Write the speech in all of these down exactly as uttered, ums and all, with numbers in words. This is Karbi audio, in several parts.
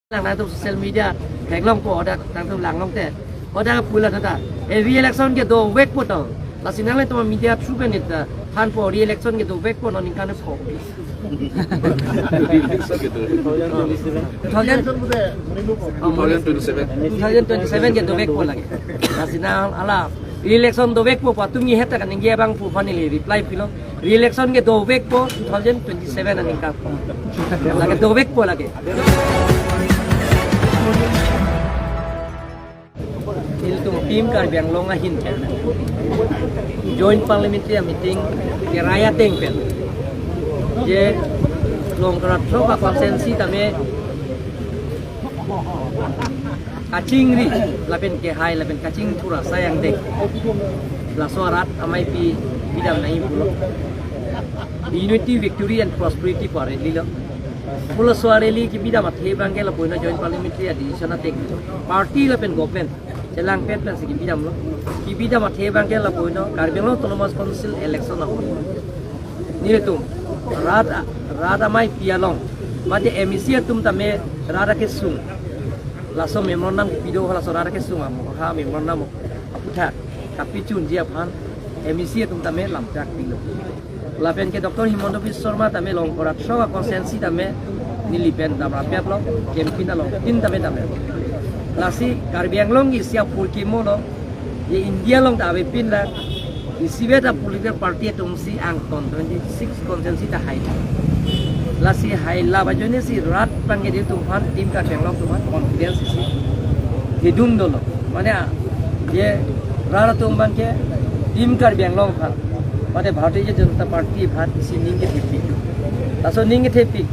Lang nangtum social media theklongpo, hadak nangtum langlong te. Hadak pula thata, eh, re-election ke dovekpo to. Lasi nanglitum media through pen neta thanpo, re-election ke dovekpo, non ningkan ko. Re-election ke do. Two thousand, two thousand twenty-seven. Two thousand twenty-seven ke dovekpo lake. Lasi nang ala re-election dovekpo pu atum niheta kaningje abang pu aphan neli reply pilo. Re-election ke dovekpo two thousand twenty-seven aningkan. Lake dovekpo lake. Ilitum Team Karbi Anglong ahin pen joint parliamentary meeting kerai ateng pen je Longkra throk a constituency tame kachingri lapen kehai lapen kachingthur asai angdeng, laso arat amei pi bidam nangji pulo. Unity, victory and prosperity pu a-rally lo. Pu laso a-rally kebidam athe abang ke lapuina joint parliamentary a-decision ateng party lapen government chelangpet pensi kebidamlo. Kebidam athe abang ke lapuina Karbi Anglong Autonomous Council election ahut nelitum rat a-, rat amei pi along mate M A C atum tame rat akesung, laso memorandum pido, laso rat akesung amo ha memorandum aputhak kapachunji aphan M A C atum tame lamchak pilo. Lapen ke Doctor Himanta Biswa Sarma tame Longkra throk a constituency tame neli pen damrapiaplo, campaign along tin tame dam. Lasi Karbi Anglong isi apor kimo lo, ye India along ta avepin la, isivet a political party atum si angton twenty-six constituency ta hai. Lasi hai la ajoine si rat abang ke nelitum aphan Team Karbi Anglong atum aphan confidence isi hidung dolo. Mane a, ye rat atum abang ke Team Karbi Anglong aphan, mate Bharatiya Janata Party aphan isi ning kethepik. Laso ning kethepik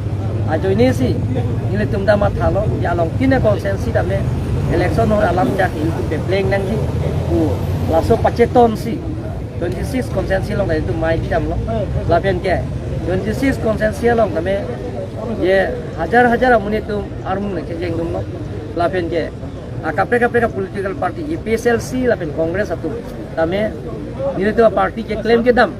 ajoine si nelitum ta mathalo, ye along tin a constituency tame election ahut alamchak ilitum pepleng nangji pu laso pacheton si twenty-six constituency along ta ilitum mei damlo. Lapen ke twenty-six constituency along tame ye hajar hajar amonit atum armung nangkejeng dunlo. Lapen ke akaprek kaprek a political party, A P H L C lapen Congress atum tame nelitum a party keklem kedam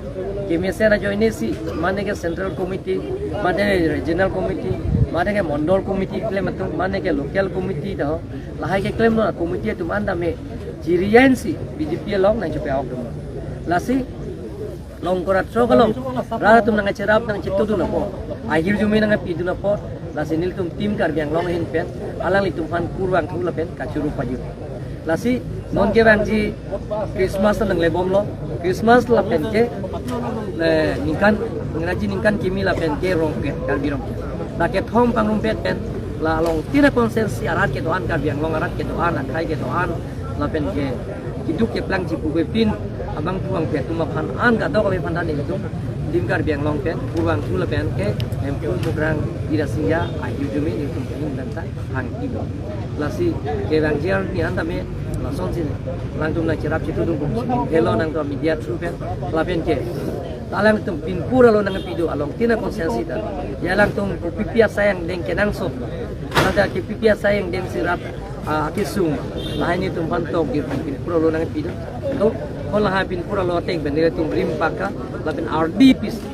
kemesen ajoine si, mane ke central committee, mane ke regional committee, mane ke mondol committee keklem atum, mane ke local committee ta ho, lahai keklem lo committee atum an tame chiri-an si B J P along nangchepa-ok dun. Lasi Longkra throk along rat atum nangcherap nangchetu dun apot, ahirjume nangpi dun apot, lasi nelitum Team Karbi Anglong ahin pen alanglitum aphan kurvangthu lapen kachoro pajut. Lasi non kevangji Christmas nanglebomlo, Christmas lapen ke, eh, ningkan, Ingraji ningkan kimi lapen ke Rongkret, Karbi Rongkret. La kethom pangrumpet pen, la along tin a constituency arat kedo-an, Karbi Anglong arat kedo-an, akhei kedo-an, lapen ke keduk keplang chipupe pin abang puang pe atum aphan an kadokave aphan ta nelitum Team Karbi Anglong pen kurvangthu lapen ke Hemphu Mukrang Irangsing ahirjume nelitum pen dan ta hangkibo. Lasi kevangji arni an tame lasonsi alangtum nangcherap chetu dun pu. Helo nangtum media through pen lapen ke alangtum Pinpur along nangpi do along tin a constituency ta, ya alangtum kopi pi asai angdeng kenangsot, alangtum kopi pi asai angdeng si rat, ah, kesung, lahai nelitum aphan tokdun Pinpur along nangpi do. To, ko lahai Pinpur along ateng pen nelitum rim paka lapen R D P si,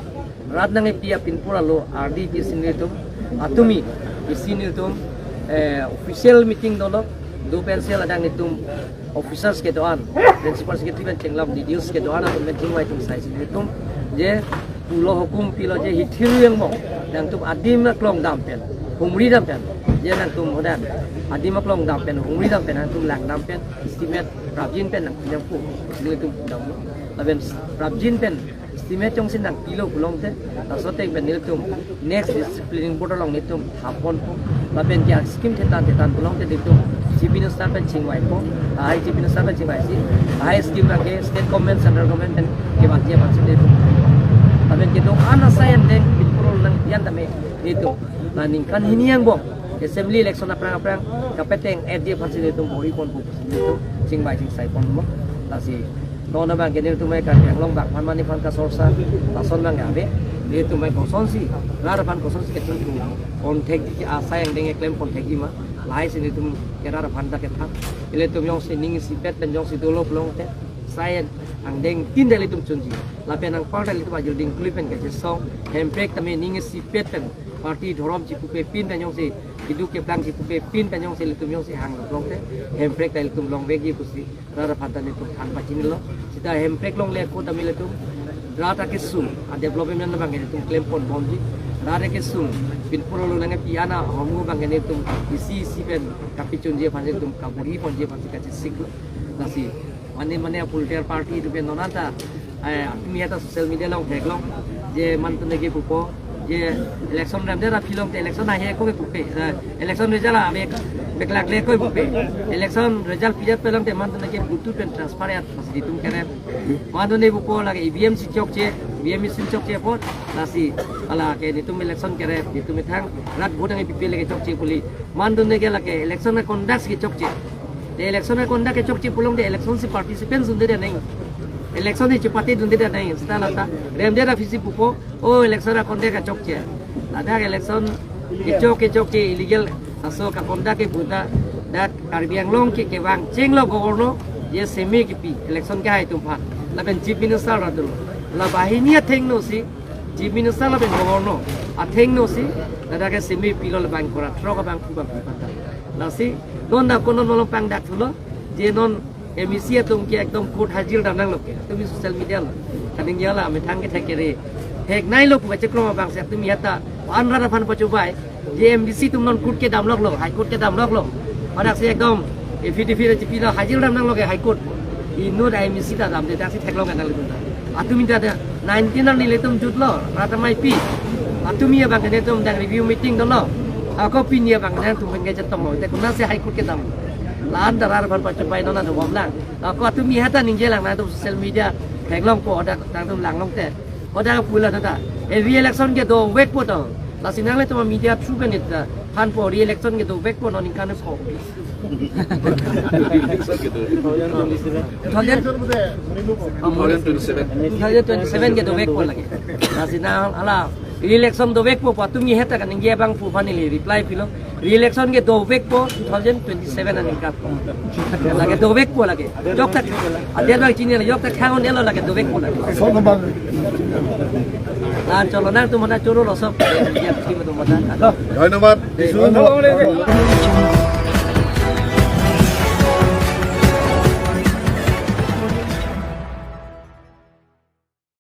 rat nangpi a Pinpur along R D P si nelitum atumi isi nelitum, eh, official meeting dolo, do pensi ladak nelitum officers kedo-an, principal secretary pen chenglok D D Os kedo-an atum pen chingvai chingsai si nelitum je pulo, hukum pilo je hithir yang mo, nangtum adim aklong dam pen, humri dam pen, je nangtum hodan adim aklong dam pen, humri dam pen, nangtum lang dam pen, estimate prapjin pen nangtum yang pu, nelitum dam, lapen prapjin pen estimate jongsi nangpilo pulote, laso ateng pen nelitum next planning board along nelitum thapponpo. Lapen ke scheme thetan thetan pulote nelitum Chief Minister pen chingvaipo. Lahai Chief Minister pen chingvai si, lahai scheme abang ke state government, central government pen kevangji abang si nelitum. Lapen kedo-an asai angdeng Pinpur along nangpi an tame nelitum la ningkan hini angbong assembly election aphrang aphrang kapateng-etji aphan si nelitum bor-iponpo, nelitum chingvai chingsaiponpo. Lasi non abang ke nelitum Karbi Anglong bak aphan mani aphan kasorsa lason abang ave. Nelitum kosonsi, rat aphan kosonsi kethengthu, konthek asai angdeng keklem konthekji ma, lahai si nelitum ke rat aphan ta kethap. Ilitum jongsi ning isipet pen jongsi dolo pulote, asai angdeng tin ta ilitum chunji. Lapen anpar ta ilitum ajir dingkli pen kachesong, Hemprek tame ning isipet pen party dhorom chipupe pin pen jongsi Idu keplang si pupe pin pen jongsi ilitum jongsi hang loklong te, Hemprek ta ilitum longvekji pusi rat aphan ta nelitum than pachinilo. Seta Hemprek longle ako tame ilitum rat akesung a development abang ke nelitum klem ponbomji. Rat akesung pin puro lo nangkepi ana ahormu abang ke nelitum isi isi pen kapachunji aphan nelitum kaburi ponji aphan si kachisiklo. Lasi mane mane a political party itu pen non anta, eh, apni anta social media along theklong je mantu neke pupo je election remdet aphi long te election ahe ako ke pupe, eh, election result a bek bek lak le ako pupe, election result pidet pelong te mantu neke butu pen transfer ya pas ditum kere mantu ne pupo lake E V M si chokche, E V M machine chokche apot lasi hala ke nelitum election kere nelitum methang rat vote nangkepi lake chokche puli mantu neke lake election conduct ke chokche. Te election conduct ke chokche pulote election si participant dunde nang. Election si chepate dunde nang. Seta lata remdet aphi si pupo, o election conduct ke chokche. Ladak election kechok kechokche illegal aso ka conduct ke puta dak Karbi Anglong ke kevang chenglo governor je semi kipi election kehai atum aphan. Lapen Chief Minister rat dolo. La banghini athengno si Chief Minister lapen governor athengno si ladak ke semi pilo labang kora throk abang pu abang pu pata. Lasi non dak konon malom pangdak thulo je non M A C atum ke ekdom court hajir dam nanglo ke. Tumi social media lo. Kaningje la methang ke thek kere. Theknei lo pu kacheklong abang si tumi hata an rat aphan pachobai. Je M D C atum non court kedam loklo, High Court kedam loklo. Hadak si ekdom affidavit chipilo hajir dam nanglo ke High Court. Inut M D C ta damde dak si theklong kan nangli atum ta. Atum inta nineteen arni ilitum jutlo, rat amei pi. Atum abang ke nelitum dak review meeting dolo. Ako pini abang nangtum ke chetonglo. Te konatsi High Court kedam. La-an ta rat aphan pachobai non anta bomlang. Ako atum hata ningjelang nangtum social media theklongpo dak nangtum langlong te. Oda pula tata. E re-election ke dovekpo to. Lasi nanglitum media through pen ita thanpo re-election ke dovekpo non ningkan ko. Two thousand, two thousand twenty-seven. Two thousand twenty-seven ke dovekpo lake. Lasi na hala re-election dovekpo pu atum heta kaningje abang pu aphan ili reply pilo. Re-election ke dovekpo two thousand twenty-seven aningkan. Lake dovekpo lake. Jokta, adia bang chini la jokta khang on elo lake dovekpo lake. Sono bang. La cholo nangtum hana choro lo sob. Ya, kima tum hana. ধন্যবাদ। ধন্যবাদ।